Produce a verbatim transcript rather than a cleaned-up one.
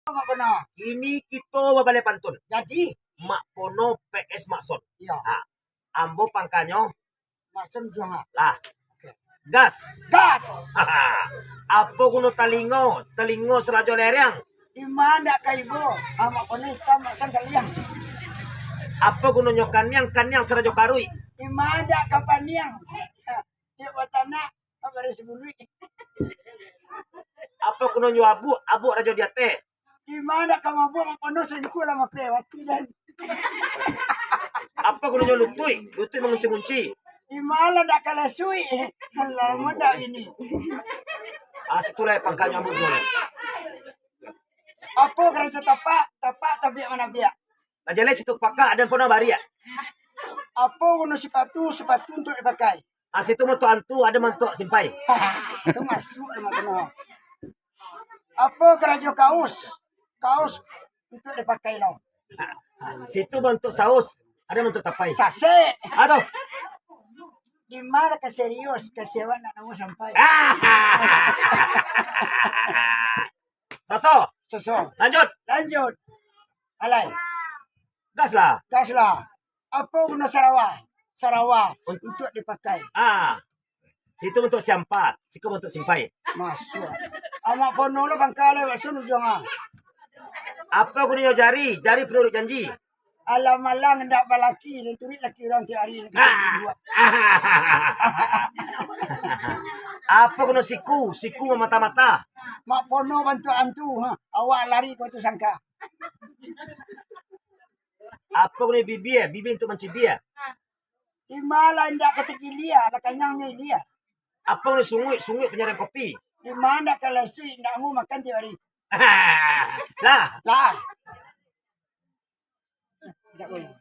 Mak Pono. Kini kito babaleh pantun. Jadi? Mak Pono P S Mak Son. Iyo. Ha. Ambo pangkanyo Mak Son Juang. Lah. Oke. Gas. Gas. Apo guno talingo? Talingo sarajo lereng. Ima ndak ka ibo? Ha, Mak Pono itam, Mak Son kaliang. Apo gunonyo kaniang? Kaniang sarajo karuik. Ima ndak ka paniang? Ha, ciek batanak, ha, baris buluik. Apo gunonyo abuak? Abuak rajo di ateh. Ima ndak ka mabuak, Mak Pono singkuah lah mape wati den. Apo gunonyo lutuik? Lutuik mangunci-ngunci. Ima lah ndak ka lasuik, lamo ndak bini. Ah, situlah pangkanyo ambo juo. Apo karajo tapak? Tapak tabiak manabiak. Lah jaleh situ pakak, ado nan pono bariak. Apo guno sipatu? Sipatu untuak dipakai. Ah, situ mantuak antu, ado mantuak simpai. Itu masuak lah, Mak Pono. Apo karajo kaus? Kaus untuak dipakai lo. Situ mantuak saus, ado mantuak tapai. Sasek. Aduh. Di ma lah ka serius, ka sewa nak namo sampai. Soso. Soso. Lanjut. Lanjut. Alai. Gas lah. Gas lah. Apo guno sarawa? Sarawa un-, untuak dipakai. Ah. Situ mantuak siampa, siko mantuak simpai. Masuak. Amak Pono lo pangka lai, Mak Son Juang ah. Apo gunonyo jari? Jari panuruik janji. Alang-alang indak balaki, nan turuik laki urang tiok ari. Apo guno siku? Siku mamata-mata. Mak Pono bantuak antu, ha. Awak lari ka batu sangka. Apo guno bibia? Bibia untuak mancibia. Di ma lah indak ka tagilia, lah kanyangnyo ilia. Apo guno sunguik? Sunguik panyarang kopi. Di ma ndak ka lasuik, indak anggu makan tiok ari. Lah. Lah. Indak buliah.